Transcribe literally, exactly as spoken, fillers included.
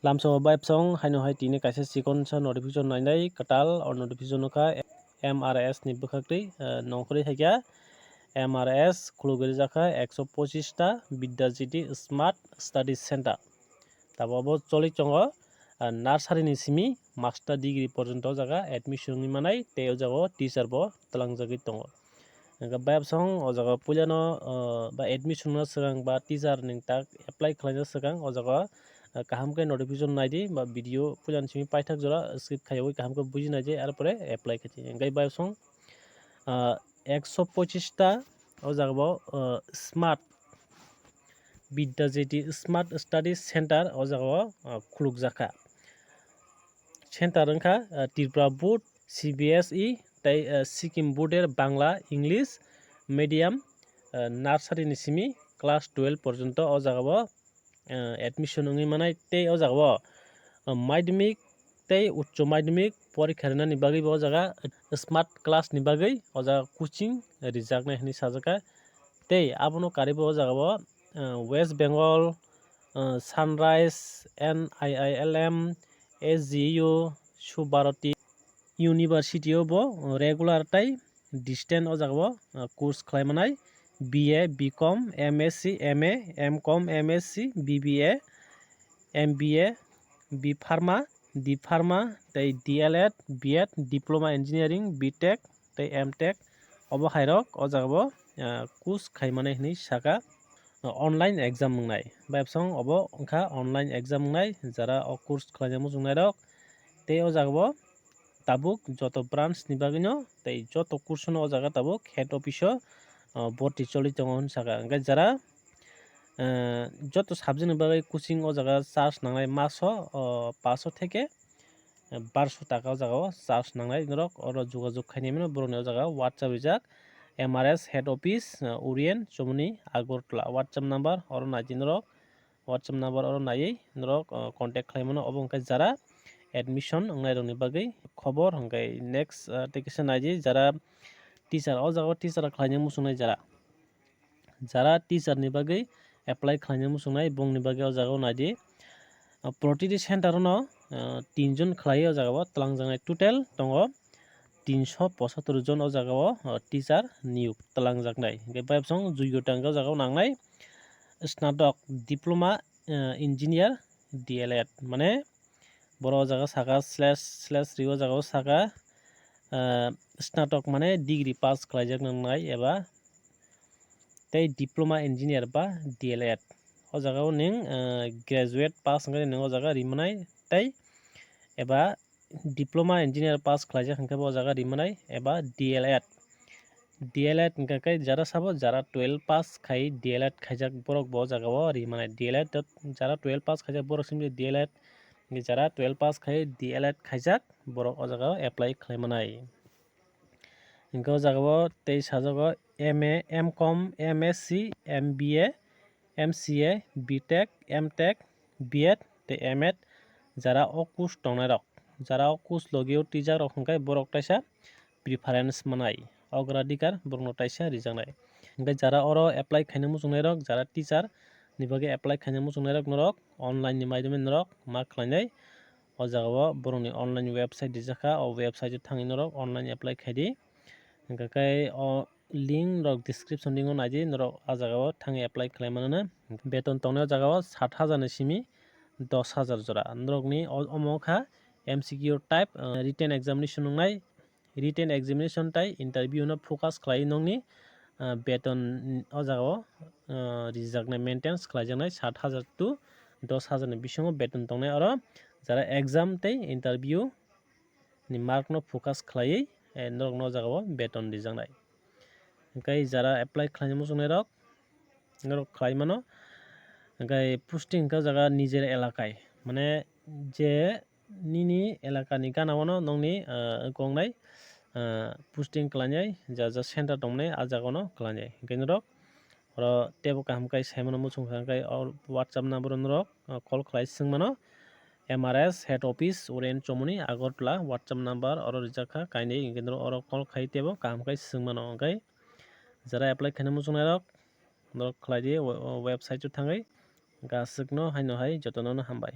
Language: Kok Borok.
Lamsao bai bwsong haino hai tini kaisa chikonsa notification nainai kwtal, o notification wngkha M R S ni bwkhaktwi, eh, nongkhorwi hai kha M R S khulugwi rijak kha ekso pochis ta Bidya Jyoti Smart Study Center. Tabuk obo choli tongo, ah, nursery ni simi master degree porjonto o jaga admission wngwi manai, tei o jaga o teacher bo twlangjagwi tongo. Hwnkhe bai bwsong o jaga o puilano, ah, ba admission no swkang ba teacher ni tak apply khlaina swkang o jaga o, ah, kaham khe notification naidi ba video puilani simi paithak jora skip khaiwi kaham khe buji naidi, arpore apply khaidi. Hwnkhe bai bwsong, ah, ekso pochis ta o jaga o, ah, smart Bidya Jyoti Smart Study Center o jaga o, ah, khulukjak kha. Center wngkha, ah, Tripura Board, C B S E tei, ah, Sikkim Board er Bangla, English medium, ah, nursery ni simi class twelve porjonto o jaga o, ah, admission wngwi manai tei o jaga o, ah, madhyamik tei uccho madhyamik porikha rinani bagwi bo o jaga smart class ni bagwi o jaga coaching rijaknai hinwi sajak kha. Tei abono karwi bo o jaga o, ah, West Bengal, ah, Sunrise, N I I L M, S G U, Subharati University o bo regular tei distance o jaga o, ah, course khlai manai, B A, B Com, M S C, M A, M Com, M S C, B B A, M B A, B Pharma, D Pharma, tei D L Ed, B Ed, Diploma Engineering, B Tech, tei M Tech, obo hai rok o jaga o, ah, course khai manai hinwi saka, ah, online exam wngnai. Bai bwsong obo wngkha online exam wngnai, jara o course khlaina muchungnai rok. Tei o jaga o tabuk joto branch ni bagwi no tei joto course no o jaga tabuk head office o, ah, borti choli tongo hinwi saka. Hwnkhe jara, ah, joto subject ni bagwi coaching o jaga charge nangnai maso, ah, paso theke barso taka o jaga o charge nangnai norok oro jogajog khainai mano borokni o jaga o WhatsApp rijak M R S head office, ah, Orient Chomoni Agartala WhatsApp number oro naidi norok WhatsApp number oro naiwi norok, ah, contact khlai mano obo hwnkhe jara admission wngnai rokni bagwi khobor hwnkhe next, ah, tei kisa naidi jara teacher o jaga o teacher khlaina muchungnai jara. Jara teacher ni bagwi apply khlaina muchungnai, bongni bagwi o jaga o naidi. Ah, protiti center o no, ah, tin jon khlai o jaga o twlangjaknai, total tongo tinso pochottor jon o jaga o, ah, teacher niyok twlangjaknai. Hwnkhe bai bwsong joigo tangkhe o jaga o nangnai snatok, diploma, ah, engineer, D L Ed, mane borok o jaga saka slash slash rio o jaga o saka, ah, snatok mane degree pass khlaijak nangnai eba tei diploma engineer ba D L Ed. O jaga o nwng, ah, graduate pass wngkhe nwng o jaga ri manai tei eba diploma engineer pass khlaijak hwnkhe bo o jaga ri manai eba D L Ed. D L Ed hwnkha khe jara sabo jara twelve pass khai D L Ed khaijak borok bo o jaga o ri manai. D L Ed jara twelve pass khaijak borok simi D L Ed, jara twelve pass khai D L Ed khaijak borok o jaga o apply khlai manai. Hwnkhe o jaga o tei sajago M A, M Com, M S C, M B A, M C A, B Tech, M Tech, B Ed tei M Ed, jara o course tongnai rok, jara o course logi o twijak rok hwnkhe borok taisa preference manai, ogradikar borokno taisa rijaknai. Hwnkhe jara oro apply khaina muchungnai rok, jara teacher ni bagwi apply khaina muchungnai rok norok online ni maidome norok ma khlainai. O jaga o borokni online website rijak kha, o website o thangwi norok online apply khaidi. Hwnkhe khe o link rok description link o naidi, norok a jaga o thangwi apply khlai mano. Beton tongnai o jaga o sat hajar ni simi dos hajar jora. Norokni o-, omo wngkha M C Q type, ah, written examination wngnai. Written examination tai interview no focus khlai nokni, ah, beton o jaga o, ah, rijaknai, maintenance khlaijaknai sat hajar to dos hajar ni bisingo beton tongnai oro. Jara exam tei interview ni mark no focus khlaiwi, eh, norokno o jaga o beton rijaknai. Hwnkhe jara apply khlaina muchungnai rok, norok khlai mano. Hwnkhe posting hwnkhe o jaga nijer elakai, mane je nini elaka ni gana o no nokni, ah, wngkok nai, ah, posting khlainai, ja, ja center tongmani a jaga o no khlainai. Hwnkhe norok oro teibo kaham khe sai mano muchung kha, hwnkhe o WhatsApp number o norok, ah, call khlai swng mano. M R S head office Orient Chomoni Agartala, WhatsApp number oro rijak kha, kainwi hwnkhe norok oro call khai teibo kaham khe swng mano. Hwnkhe jara apply khaina muchungnai rok norok khlai di, we-, website o thangwi. Hwnkhe aswkno haino hai jotono no hambai.